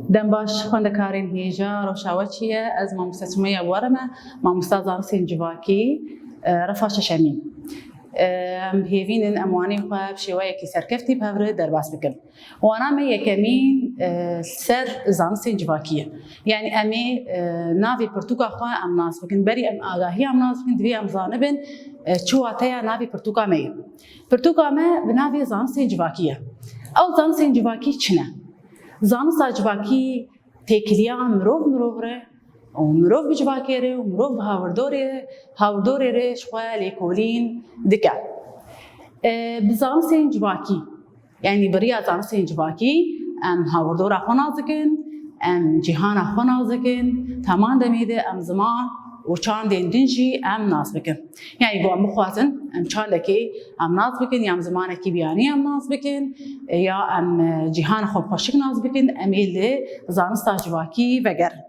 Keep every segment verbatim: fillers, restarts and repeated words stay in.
Dem baş xwendekarên hêja, rewşa we çi ye? Ez mamoste Sumeya Warem e, mamosta zanistên civakî, e, refa şeşemîn. E, em hêvînin em wanên xwe bi şêweyekî serkeftî bi hev re derbas bikin. Wana me yekemîn, e, ser zanistên civakî ye. Yanî em ê, e, navê pirtûka xwe em nas bikin. Berî em agahiya em nas bikin, divê em zanibin, e, çi wateya navê pirtûka me ye. Pirtûka me bi navê zanistên civakî ye. Ew zanistên civakî çi ne? Zanista civakî têkiliya mirov mirov re û mirov bi civakê re û mirov bi hawirdorê, hawirdorê re ji xwe lêkolîn dike. E, bi zanistên civakî, yanî bi riya zanistên civakî, em hawirdora xwe nas dikin, em cîhana xwe nas dikin, heman demê de em ziman û çandên din jî em nas bikin. Yanî ku em bixwazin, em çandekê em nas bikin, ya em zimanekî biyanî em nas bikin, ya em, e, cîhana xwe xweşik nas bikin, em ê li zanista civakî vegerin.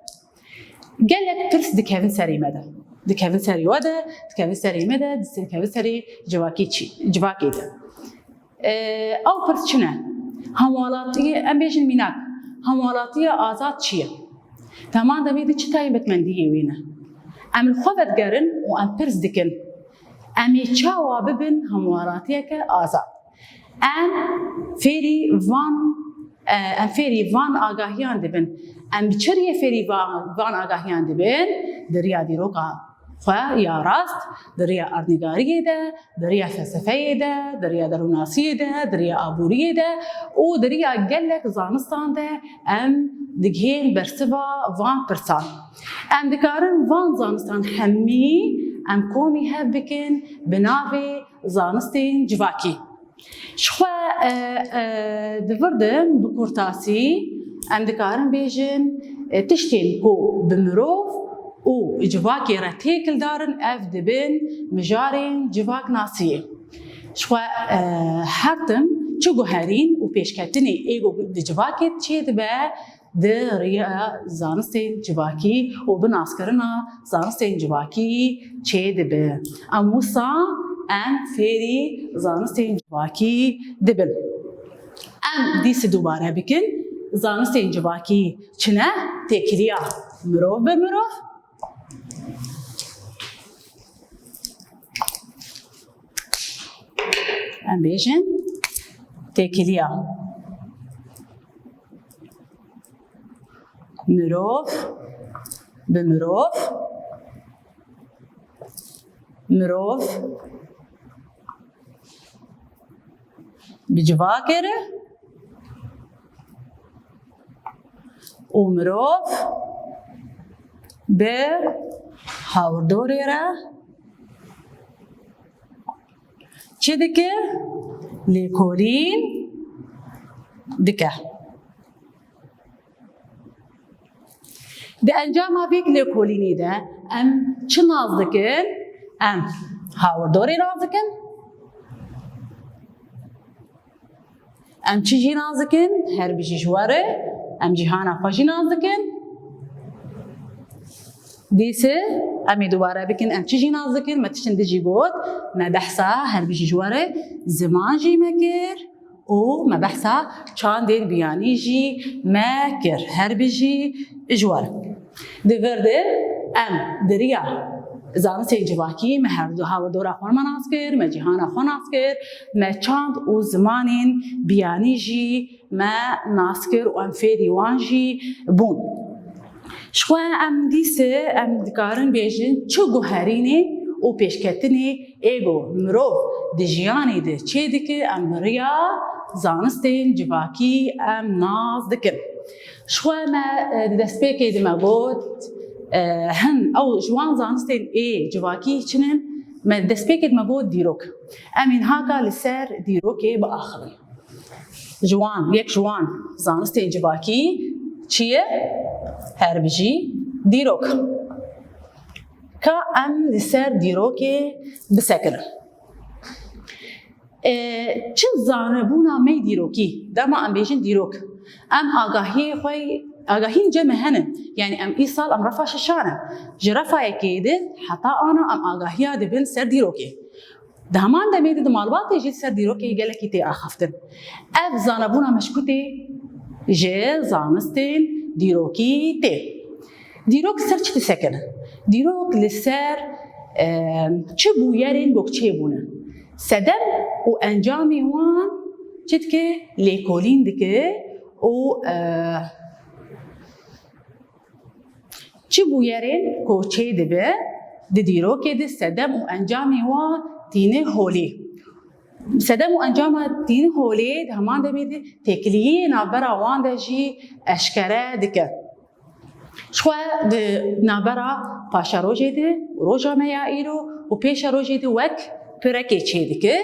Gelek pirs dikevin serê me de. Dikevin serê we de, dikevin serê me de, dikevin serê civakî çi, civakê de. E, ew pirs çi ne? Hemwelatiyê, em bêjin mînak, hemwelatiya azad çi ye? Heman demê de çi taybetmendiyê wê ne? Em li xwe vedigerin û em pirs dikin, em ê çawa bibin hemwelatiyeke azad? Em fêrî van, e, em fêrî van agahiyan dibin. Em bi çi riyê fêrî va-, van agahiyan dibin? Di riya dîroka xwe ya rast, di riya erdnîgariyê de, di riya felsefeyê de, di riya derûnasiyê de, di riya aboriyê de û di riya gelek zanistan de em digihên bersiva van pirsan. Em dikarin van zanistan hemî em komî hev bikin bi navê zanistên civakî. Ji xwe, e, e, di vir de bi kurtasî em dikarin bêjin, e, tiştên ku bi mirov û civakê re têkildar in, ev dibin mijarên civaknasiyê. Ji xwe, e, her tim çi guherîn û pêşketinê ê ku di civakê çêdibe, di riya zanistên civakî û bi naskirina zanistên civakî çêdibe. Em wisa em fêrî zanistên civakî dibin. Em dîsî dubare bikin, zanistên civakî çi ne? Têkiliya mirov bi mirov. Em bêjin têkiliya mirov bi mirov, mirov bi civakê re û mirov bi hawirdorê re çi dike? Lêkolîn dike. Di encama vê lêkolînê de em çi nas dikin? Em hawirdorê nas dikin. Em çi jî nas dikin? Her bijî ji we re. Em cîhana xwe jî nas dikin. Dîse em ê dubare bikin, em çi jî nas dikin? Me tiştin di jî got, me behsa her bijî ji we re ziman jî me kir û me behsa çandên biyanî jî me kir. Her bijî ji we re. Di vir de em di riya zanistên civakî me her du hawirdora xwe me nas kir, me cîhana xwe nas kir, me çand û zimanên biyanî jî me nas kir û em fêrî wan jî bûn. Ji xwe em dîse em dikarin bêjin çi guherînê û pêşketinê ê ku mirov di jiyanê de çê dike, em bi riya zanistên civakî em nas dikin. Ji xwe me, e, di destpêkê de me got, e, hin ew ji wan zanistên ê civakî çi ne? Me di destpêkê de me got dîrok. Em ê niha ka li ser dîrokê biaxivin. Ji wan, yek ji wan zanistên civakî çi ye? Her bijî dîrok. Ka em li ser dîrokê bisekinin. E, çi zanebûna me dîrokî? Dema em bêjin dîrok, em agahiyê xwe, agahiyên cem me hene. Yanî em îsal em refa şeşan in. Ji refa yekê de heta ana em agahiya dibin ser dîrokê. Di heman demê de di malbatê jî ser dîrokê gelekî tê axaftin. Ev zanebûna me ji ku tê? Ji zanistên dîrokî tê. Dîrok ser çi disekine? Dîrok li ser, e, çi bûyerên gokçê bûne. Sedem û encamê wan çi dike? Lêkolîn dike û, e, çi bûyerên ku çêdibe di dîrokê de sedem û encamê wan tîne holê. Sedem û encama tîne holê di heman demê de têkiliyê navbera wan de jî eşkere dike. Jixwe di navbera paşerojê de, roja me ya îro û pêşerojê de wek pirekê çêdike.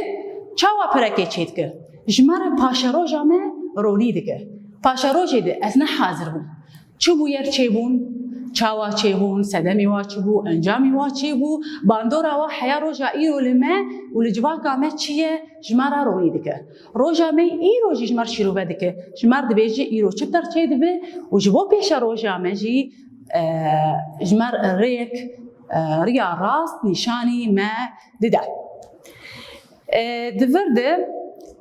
Çawa pirekê çêdike? Ji me re paşeroja me ronî dike. Paşerojê de ez ne hazir bûm. Çi bûyer çêbûn? Çawa çêbûn? Sedemê wa çi bû? Encamê wa çêbû? Bandora wa heya roja îro li me û li civaka me çi ye? Ji me re ronî dike. Roja me îro jî ji me re şîrove dike. Ji me re dibêje îro çi ter çêdibe û ji bo pêşeroja me jî, e, ji me re rêk, e, riya rast nîşanî me dide. E, di vir de,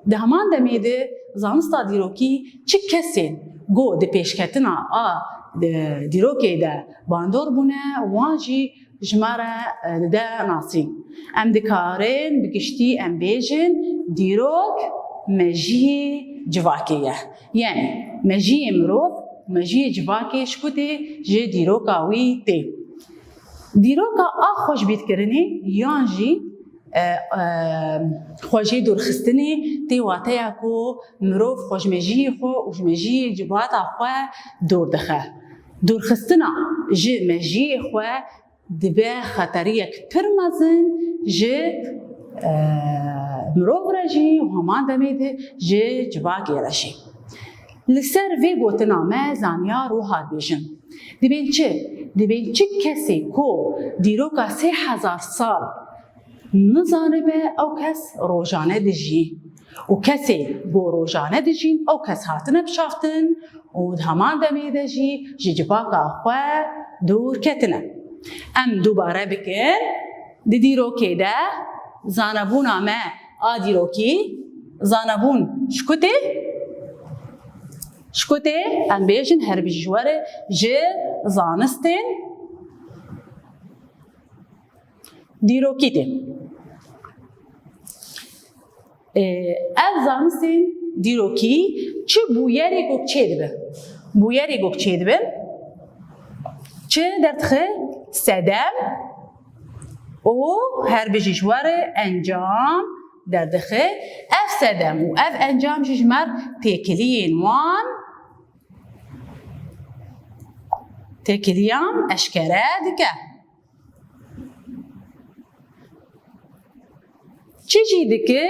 di heman demê de zanista dîrokî çi kesên ku di pêşketina a, e, dîrokê de bandor bûne, wan jî ji me re, e, dide nasîn. Em dikarin bi giştî em bêjin, dîrok mejiyê civakê ye. Yanî mejiyê mirov, mejiyê civakê ji ku tê? Ji dîroka wî tê. Dîroka a xweşbîrkirinê yan jî, e, e, xwejê dûrxistinê tê wateya ku mirov xwe ji mejiyê xwe û ji mejiyê civata xwe dûr dixe. Dûrxistina ji mejiyê xwe dibe xeteriyek pir mezin ji, e, mirov re jî û heman demê de ji civakê re jî. Li ser vê gotina me zanyar wiha dibêjin. Dibên çi? Dibên çi kesê ku dîroka sê hezar sal nizanibe, ew kes rojane dijî. Û kesê ku rojane dijîn, ew kes hatine bişaftin û di heman demê de jî ji civaka xwe dûr ketine. Em dubare bikin, di dîrokê de zanebûna me a dîrokî, zanebûn ji ku tê? Ji ku tê? Em bêjin her bijî ji we re ji zanistên dîrokî tê. Ê, ev zanistên dîrokî çi bûyerê gokçê dibe? Bûyerê gokçê dibe. Çi derdixe? Sedem û her bijî ji we re encam derdixe. Ev sedem û ev encam jî ji me re têkiliyên wan, têkiliyan eşkere dike. Çi jî dike?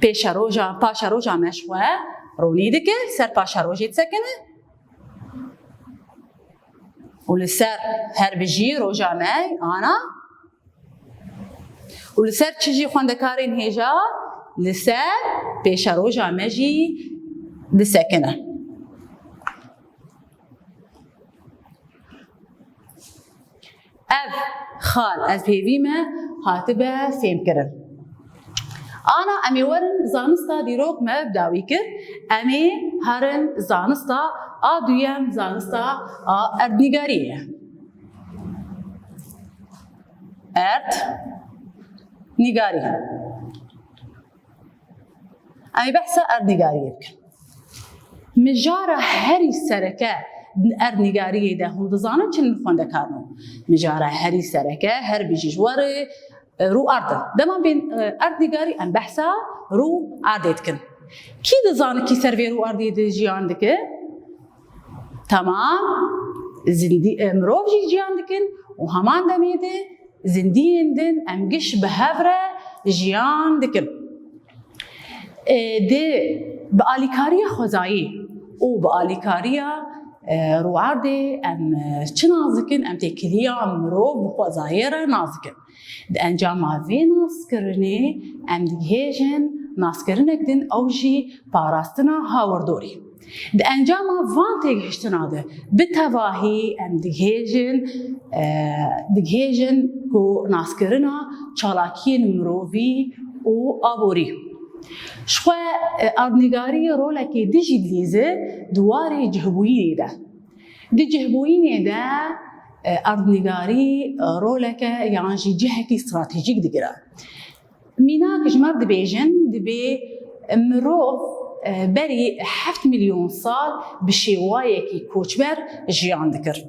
Pêşeroja, paşeroja me ji xwe ronî dike, ser paşerojê disekine. Û li ser her bijî roja me ana. Û li ser çi jî xwendekarên hêja? Li ser pêşeroja me jî disekine. Ev xal ez pêvî me hatibe fêmkirin. Ana em ê werin zanista dîrok me bi dawî kir. Em ê herin zanista a duyem, zanista a erdnîgariyê ye. Erdnîgarî. Em ê behsa erdnîgariyê bikin. Mijara herî sereke erdnîgariyê de hûn dizanin çi, xwendekarno? Mijara herî sereke her bijî ji we re, e, rû erd e. Dema bên, e, erdnîgarî em behsa rû erdê dikin. Kî dizane kî ser vê rû erdê de jiyan dike? Tamam. Zindî, e, mirov jî jiyan dikin û heman demê de zindiyên din em giş bi hev re jiyan dikin. E, di, bi alîkariya xwezayî û bi alîkariya, e, rûerdê em, e, çi nas dikin? Em têkiliya mirov bi xwezayê re nas dikin. Di encama vê naskirinê em digihêjin naskirinek din, ew jî parastina hawirdorî. Di encama van têgihiştina de bi tevahî em digihêjin, e, digihêjin ku naskirina çalakiyên mirovî û aborî. Ji xwe, e, erdnîgarî rolekê din jî dilîze di warê cihbûyînê de. Di cihbûyînê de, e, erdnîgarî, e, roleke yan jî cihekî stratejîk digire. Mînak ji me re dibêjin, dibê mirov, e, berî heft milyon sal bi şêwayekî koçber jiyan dikir.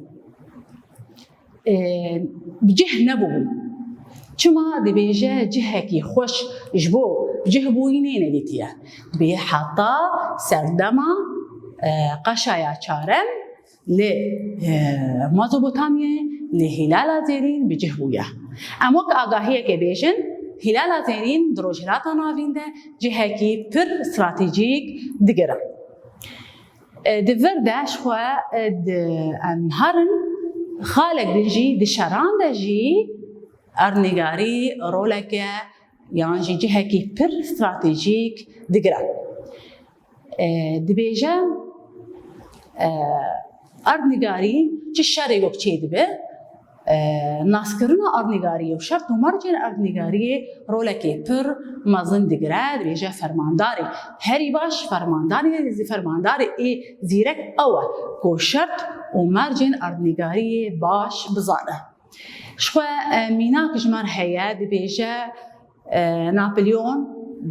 E, bi cih nebûbû. Çima dibêje cihekî xweş ji bo cihbûyînê nedîtiye? Dibê heta serdema, e, qeşaya çarem li, e, Mezopotamyayê, li Hîlala Zêrîn bi cih bûye. Em wek agahiyeke bêjin, Hîlala Zêrîn di Rojhilata Navîn de cihekî pir stratejîk digire. E, di vir de ji xwe, e, di, em herin xalek din jî di şeran de jî erdnîgarî roleke yan jî cihekî pir stratejîk digire. E, dibêje, e, erdnîgarî çi şerê wek çêdibe, e, naskirina erdnîgariyê û şert û mercên erdnîgariyê rolekê pir mezin digire. Dibêje fermandarê herî baş, fermandarê, fermandarê ê zîrek ew e ku şert û mercên erdnîgariyê baş bizane. Ji xwe, e, mînak ji me re heye, dibêje, e, Napolyon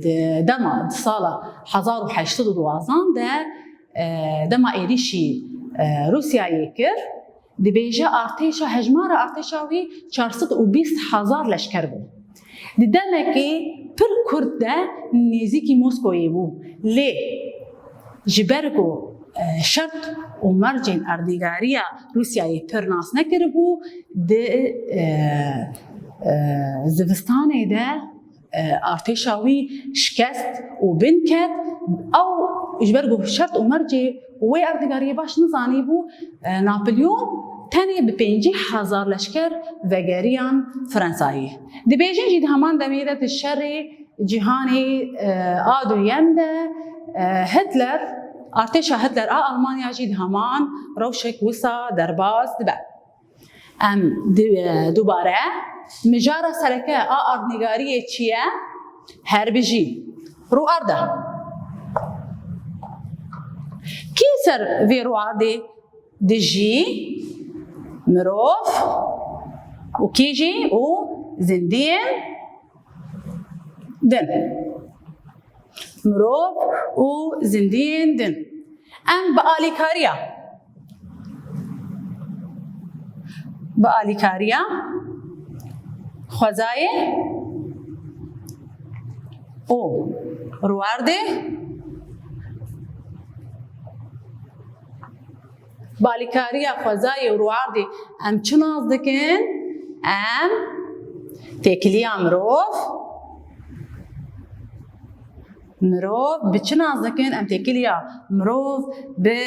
di dema, di sala hezar û heşt sed û duwazdeh de, e, dema êrîşî, e, Rûsyayê kir, dibêje artêşa, hejmara artêşa wî çar sed û bîst hezar leşker bû. Di demekê pir kurt de nêzîkî Moskoyê bû. Lê ji ber ku, e, şert û mercên erdnîgariya Rûsyayê pir nas nekiribû, di, e, e, zivistanê de, e, artêşa wî şikest û bin ket. Ew ji ber ku şert û mercê wê erdnîgariyê baş nizanîbû, e, Napolyon tenê bi pêncî hezar leşker vegeriyan Fransayê. Dibêjin jî di heman demê de di şerê Cîhanê, e, a duyem de, e, Hitler, artêşa Hitler a Almanya jî di heman rewşek wisa derbas dibe. Em di, e, dubare mijara sereke a erdnîgariyê çi ye? Her bijî. Rûerde. Kî ser vê rûerdê dijî? Mirov û kî jî? Û zindiyên din. Mirov û zindiyên din. Em bi alîkariya, bi alîkariya xwezayê û rûerdê, bi alîkariya xwezayê û rûerdê em çi nas dikin? Em têkiliya mirov, mirov bi çi nas dikin? Em têkiliya mirov bi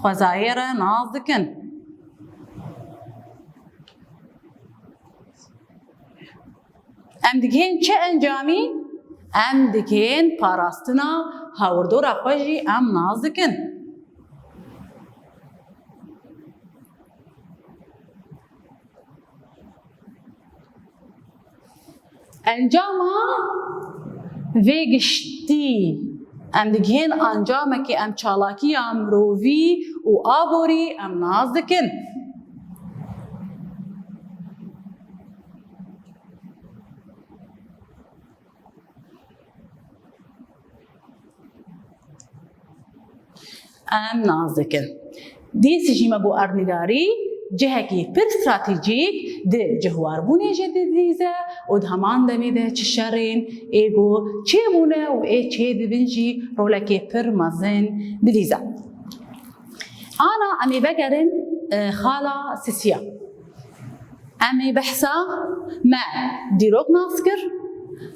xwezayê re nas dikin. Em digihên çi encamî? Em digihên parastina hawirdora xwe jî em nas dikin. Encama vê giştî, em digihên encamekê em çalakiya mirovî û aborî em nas dikin. Em nas dikin. Dîsa jî me got erdnîgarî cihekî pir stratejîk di cihwarbûnê jî didîze û di heman demê de çi şerên ê ku çêbûne û ê çêdibin jî rolekê pir mezin didîze. Ana em ê vegerin, e, xala sisiya. Em ê behsa me dîrok nas kir,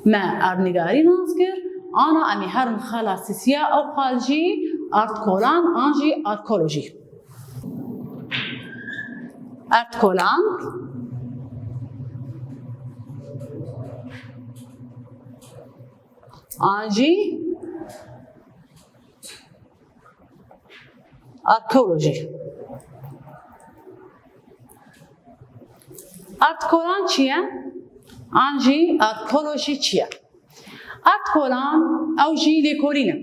me erdnîgarî nas kir, ana em ê herin xala sisiya, ew xal jî erdkolan an jî arkeolojî. Erdkolan an jî arkeolojî. Erdkolan çi ye? An jî arkeolojî çi ye? Erdkolan ew jî lêkolîn e.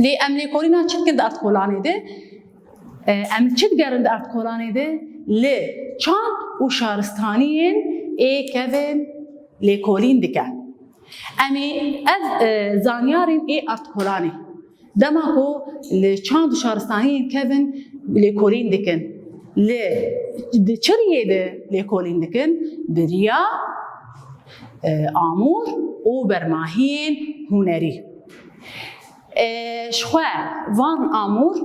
Lê em lêkolîna çi dikin di erdkolanê de? E, em li çi digerin di artkolanê de? Li çand û şaristaniyên ê kevin lêkolîn dike. Em ê ev, e, zanyarên ê artkolanê. Dema ku li çand û şaristaniyên kevin lêkolîn dikin, li di çi riyê de lêkolîn dikin? Bi riya, e, amûr û bermahiyên hunerî. E, ji xwe van amûr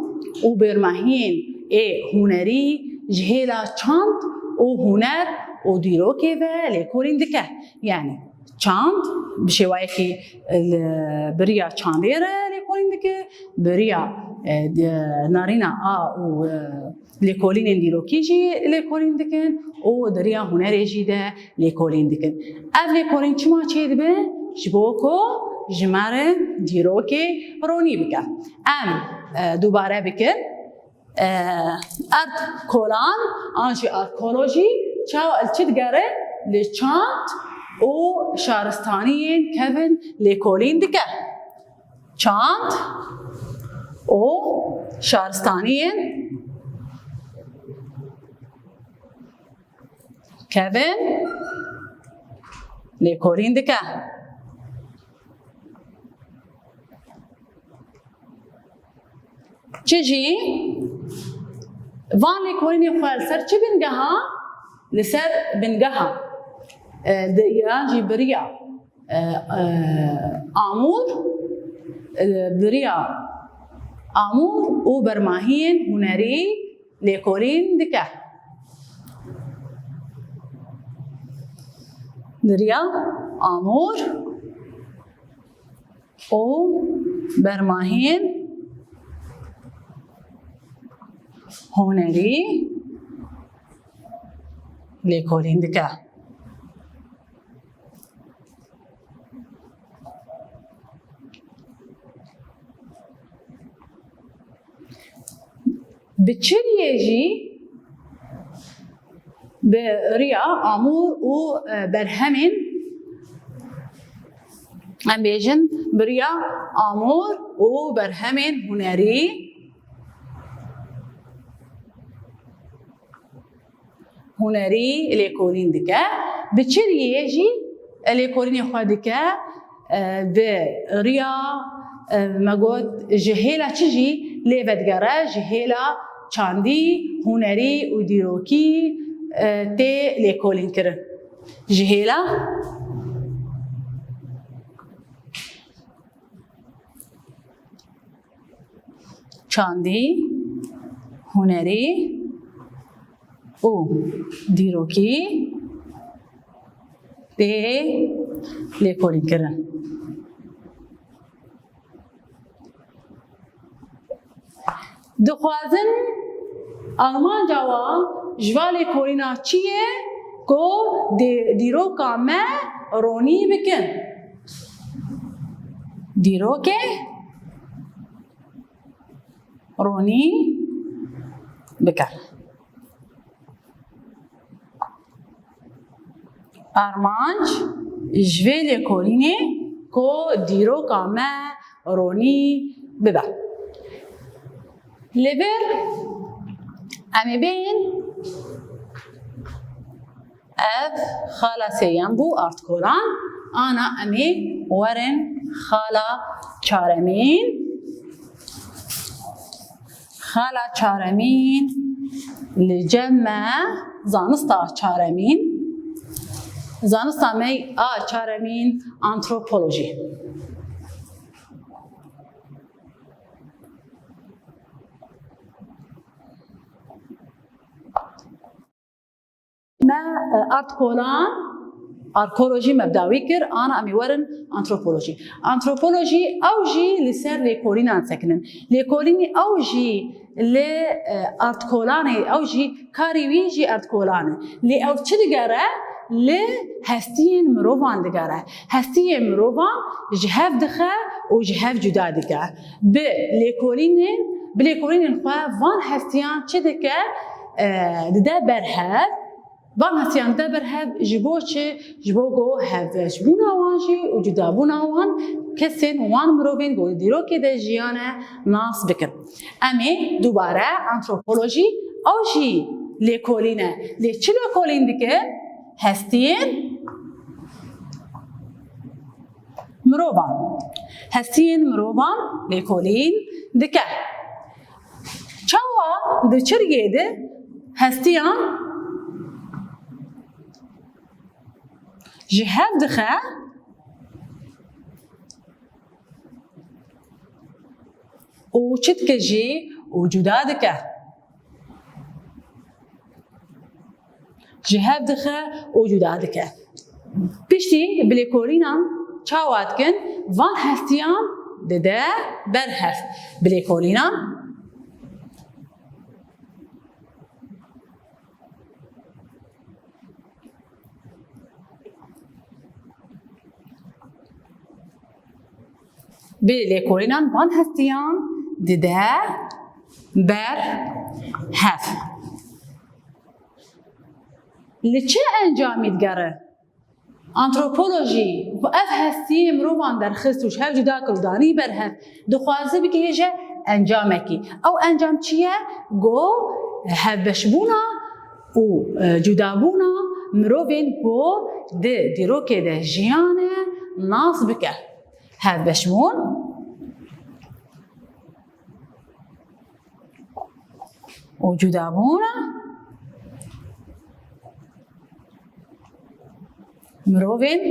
û bermahiyên ê hunerî ji hêla çand û huner û dîrokê ve lêkolîn dike. Yani çand bi şêwayekî, e, li, bi riya çandê re lêkolîn dike, bi riya, e, di, narîna a û, e, lêkolînên dîrokî jî lêkolîn dikin û di riya hunerê jî de lêkolîn dikin. Ev lêkolîn çima çêdibe? Ji bo ku ji me re dîrokê ronî bike. Em, e, dubare bikin. E, erd kolan an jî arkolojî çawa li çi digere? Li çand û şaristaniyên kevin lêkolîn dike. Çand û şaristaniyên kevin lêkolîn dike. Çi jî van lêkolînê xwe li ser çi bingeha? Li ser bingeha, e, di yan jî biriya, e, e, amûr, e, biriya amûr û bermahiyên hunerî lêkolîn dike. Biriya amûr û bermahiyên hunerî lêkolîn dike. Bi çi riyê jî? Bi riya amûr û, e, berhemên, em bêjin, bi riya amûr û berhemên hunerî, hunerî lêkolîn dike. Bi çi riyê jî lêkolînê xwe dike? E, bi riya, e, me got, ji hêla çi jî lê vedigere, ji hêla çandî, hunerî û dîrokî, e, tê lêkolînkirin. Ji hêla çandî, hunerî û dîrokî tê lêkolînkirin. Dixwazin armanca wan ji va lêkolîna çi ye ku dê-, dîroka me ronî bikin? Dîrokê ronî bike. Armanc ji vê lêkolînê ku dîroka me ronî bibe. Li vir em ê bên Ev xala sêyem bû, artkolan. Ana em ê werin xala çaremîn. Xala çaremîn li cem me zanista çaremîn. Zanista me a çaremîn antropolojî. Me, e, artkolan, arkolojî me bi dawî kir, ana em ê werin antropolojî. Antropolojî ew jî li ser lêkolînan sekinin. Lêkolînî ew jî li, e, artkolanê, ew jî karê wî jî artkolan e. Lê ew çi digere? Li hestiyên mirovan digere. Hestiyên mirovan ji hev dixe û ji hev cuda dike. Bi lêkolînên, bi lêkolînên xwe van hestiyan çi dike? E, dide berhev. Van hestiyan de berhev ji bo çi? Ji bo ku hevbeşbûna wan jî û cudabûna wan kesên wan mirovên ku di dîrokê de jiyane nas bikin. Em ê dubare antropolojî ew jî lêkolîn e. Lê çi lêkolîn dike? Hestiyên mirovan. Hestiyên mirovan lêkolîn dike. Çawa di çirgê de hestiyan ji hev dixe û çi dike jî û cuda dike? Ji hev dixe û cuda dike. Piştî bi lêkolînan çawa dikin? Van hestiyan dide ber hev. Bi lêkolînan Bi lêkolînan van hestiyan dide ber hev. Li çi encamî digere? Antropolojî ev hestiyê mirovan derxist û ji hev cuda kir û danî ber hev. Dixwaze bigihêje encamekî. Ew encam çi ye? Go hevbeşbûna û, e, cudabûna mirovên ku di dîrokê de jiyane nas bike. Hevbeşbûn û cudabûna mirovên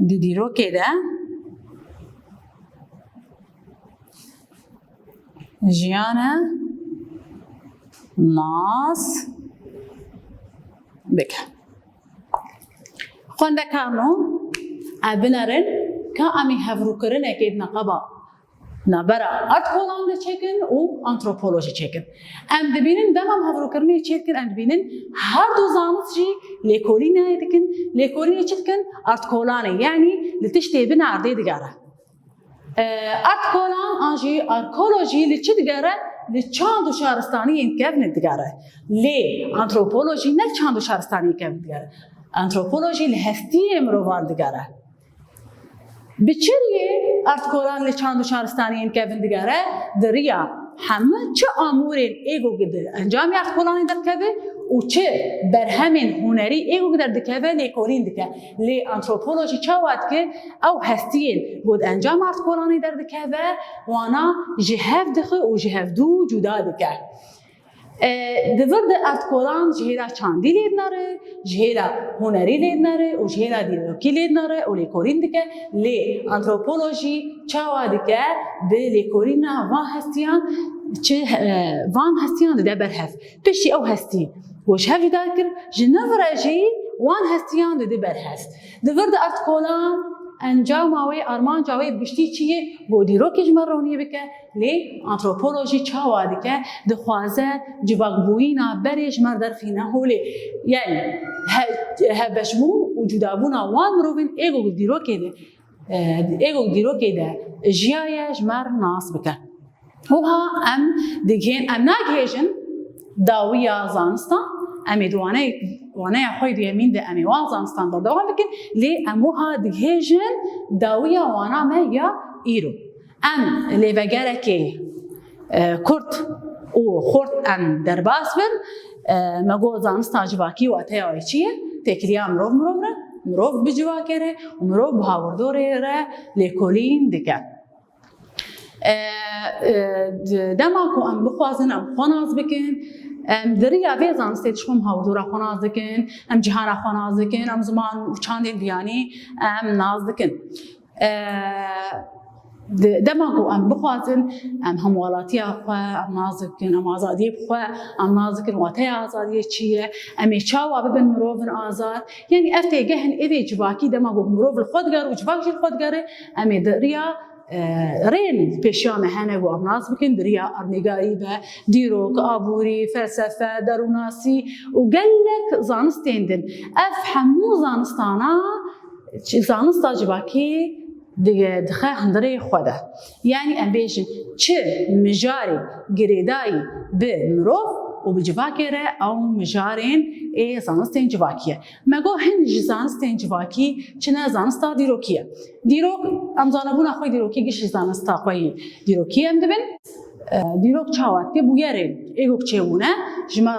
di dîrokê de jiyane nas bike. Xwendekarno, ev binerin ka em ê hevrûkirinekê di navbera artkolan de çêkin û antropolojî çêkin. Em dibînin dema em hevrûkirinê çêdikin, em dibînin her du zanist jî lêkolînê dikin. Lêkolînê çi dikin? Artkolanê, yanî li tiştê bin erdê digere. E, artkolan an jî arkolojî li çi digere? Li çand û şaristaniyên kevnê digere. Lê antropolojî ne li çand û şaristaniyên kevnê digere. Antropolojî li hestiyê mirovan digere. Bi çi riyê artkolan li çand û şaristaniyên kevin digere? Di riya hemû çi amûrên ê ku di encamê artkolanê derdikeve û çi berhemên hunerî ê ku derdikeve lêkolîn dike. Lê antropolojî çawa dike? Ew hestiyên ku di encama artkolanê derdikeve, wana ji hev dixe û ji hevdû cuda dike. E, di vir de artkolan ji hêla çandî lê dinere, ji hêla hunerî lê dinere û ji hêla dîrokî lê dinere û lêkolîn dike. Lê antropolojî çawa dike? Bi lêkolîna van hestiyan, çi, e, van hestiyan dide ber hev. Piştî ew hestî ku ji hev cuda kir, ji nû re jî wan hestiyan dide ber hev. Di vir de artkolan encama wê, armanca wê bi giştî çi ye? Ku dîrokê ji me ronî bike. Lê antropolojî çawa dike? Dixwaze civakbûyîna berê ji me re derxîne holê. Yanî he-, hevbeşbûn û cudabûna wan mirovên ê ku di dîrokê de, e, ê ku di dîrokê de jiyaye ji me re nas bike. Wiha em digihên, em nagihêjin dawiya zanistan, em ê di wane-, waneya xwe yê duyemîn de em ê wan zanistan berdewam bikin, lê em wiha digihêjin dawiya wana me ya îro. Em lêvegerekê, e, kurt û xurt em derbas bin. E, me got zanista civakî wateya wê çi ye? Têkiliya mirov mirov re, mirov bi civakê re û mirov bi hawirdorê re lêkolîn dike. E, e, d-, dema ku em bixwazin em xwe nas bikin, em di riya vê zanistê ji xwe em hawirdora xwe nas dikin, em cihana xwe nas dikin, em ziman û çandên biyanî em nas dikin. E, di-, dema ku em bixwazin, em hemwelatiya xwe, em nas dikin, em azadiyê xwe, em nas dikin, wateya azadiyê çi ye, em ê çawa bibin mirovin azad. Yanî ev têgehên êvê civakî dema ku mirov li xwe digere û civak jî li xwe digere, em ê di riya, e, rêyên pêşiya me hene ku em nas bikin, di riya erdnîgarî be, dîrok, aborî, felsefe, derûnasî û gelek zanistên din. Ev hemû zanistana Çi-, zanista civakî di-, dixe hundirê xwe de. Yanî em bêjin çi mijarê girêdayî bi mirov û bi civakê re ew mijarên ê zanistên civakî ye. Me got hin ji zanistên civakî çi ne zanista dîrokî ye. Dîrok, em zanebûna xwe dîrokî giş ji zanista xwe yî dîrokî em dibin. E, dîrok çawa dike? Bûyerên ê ku çêbûne ji me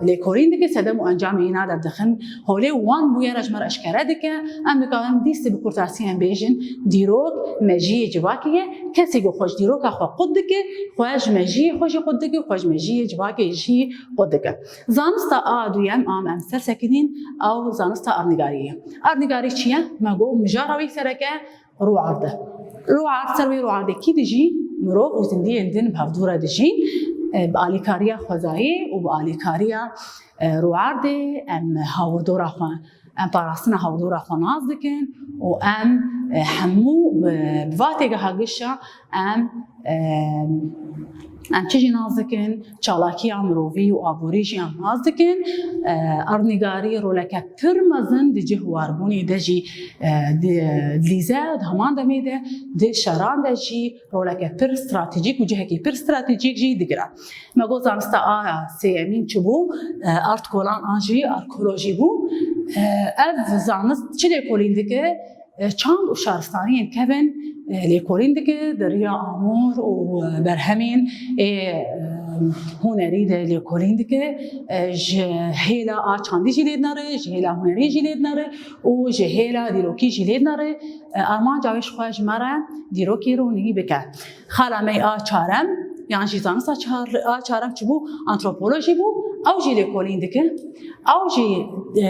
lêkolîn dike, sedem û encamê îna derdixin holê û wan bûyera ji me re eşkere dike. Em dikarin dîsî bi kurtasî em bêjin, dîrok mejiyê civakê ye. Kesê ku xwe ji dîroka xwe qut dike, xwe ji mejiyê xwe jî qut dike, xwe ji mejiyê civakê jî qut dike. Zanista a duyem a em ser sekinîn, ew zanista erdnîgariyê ye. Erdnîgarî çi ye? Me got mijara wî sereke rûard e. Rûard, ser wê rûardê kî dijî? Mirov û zindiyên din bi hevdû re dijîn. E, bi alîkariya xwezayê û bi alîkariya, e, rûardê em hawirdora xwe, em parastina hawirdora xwe nas dikin û em, e, hemû bi, bi va têgeha gişa em, e, em çi jî nas dikin? Çalakiya mirovî û aborî jî em nas dikin. E, erdnîgarî roleke pir mezin di cih û warbûnê de jî, e, di, dilîze, di heman demê de di şeran de jî roleke pir stratejîk û cihekî pir stratejîk jî digire. Me got zanista a sêyemîn çi bû? E, erdkolan an jî arkeolojî bû. E, ev zanist çi lêkolîn dike? E, çand û şaristaniyên kevin, e, lêkolîn dike, di riya amûr û, e, berhemên ê, e, hunerî de lêkolîn dike. E, ji hêla a çandî jî lê dinere, ji hêla hunerî jî lê dinere û ji hêla dîrokî jî lê dinere. E, armanca wê ji xwe ji me re dîrokê ronî bike. Xala me a çarem, yan jî zanista çar-, a çarem çi bû? Antropolojî bû. Ew jî lêkolîn dike. Ew jî, e,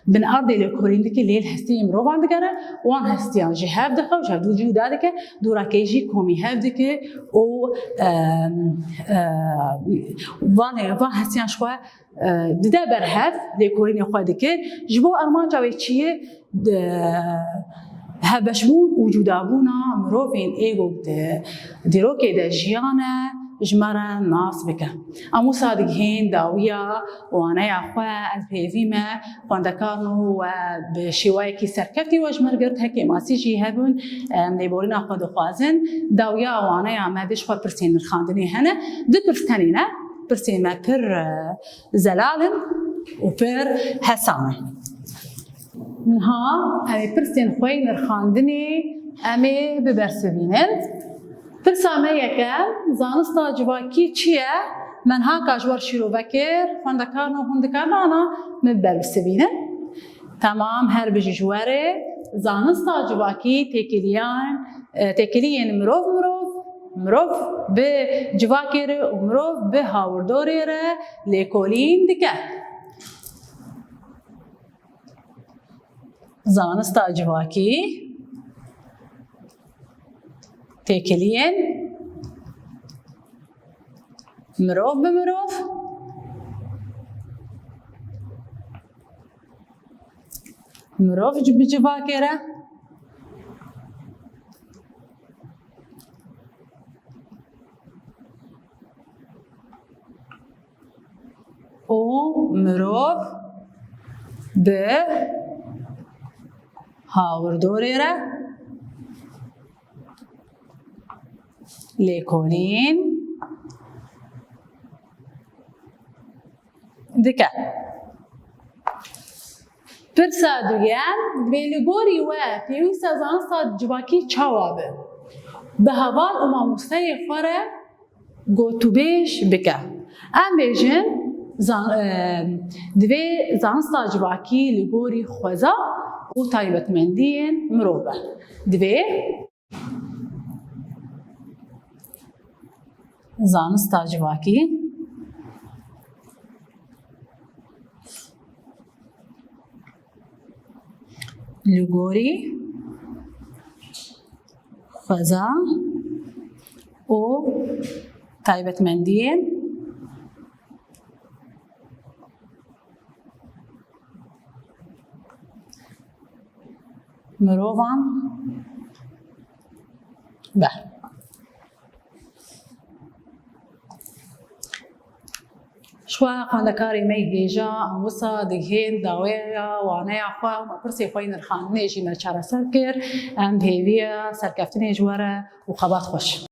bin erdê lêkolîn dike, lê li hestiyên mirovan digere, wan hestiyan ji hev dixe û ji hevdû cuda dike, dûrakê jî komî hev dike û, e, e, van, van hestiyan ji xwe, e, dide ber hev, lêkolînê xwe dike. Ji bo armanca wê çi ye? Di hevbeşbûn û cudabûna mirovên ê ku di dîrokê de jiyane ji me re nas bike. Em wisa digihên dawiya waneya xwe, ez bi hêvî me xwendekarin û we bi şêwayekî serkeftî we ji me re girt, heke masî jî hebûn, em lêborîna xwe dixwazin. Dawiya waneya me de ji xwe pirsên nirxandinê hene. Du pirs tenê ne, pirsên me pir, e, zelal in û pir hesam in. Niha em ê pirsên xwe yê nirxandinê em ê bibersivînin. Pirsa me yekem, zanista civakî çi ye? Me niha ka ji we re şîrove kir, xwendekarin û hûn dikarin ana min bibersivînin. Temam, her bijî ji we re. Zanista civakî têkiliyan, e, têkiliyên mirov mirov, mirov bi civakê re û mirov bi hawirdorê re lêkolîn dike. Zanista civakî têkiliyên mirov bi mirov, mirov bi civakê re û mirov bi hawirdorê re lêkolîn dike. Pirsa duyem, divê li gorî we pêwîsta zanista civakî çawa be? Bi heval û mamosteyê xwe re gotûbêj bike. Em bêjin, zan-, e, divê zanista civakî li gorî xweza û taybetmendiyên mirov be. Divê zanista civakî li gorî xweza û taybetmendiyên mirovan be. Ji xwe xwendekarê me yê hêja, em wisa digihên dawiya waneya xwe û me pirsê xwe yê nirxandinê jî me çareser kir. Em bi hêviya serkeftinê ji we re û xebat xweş.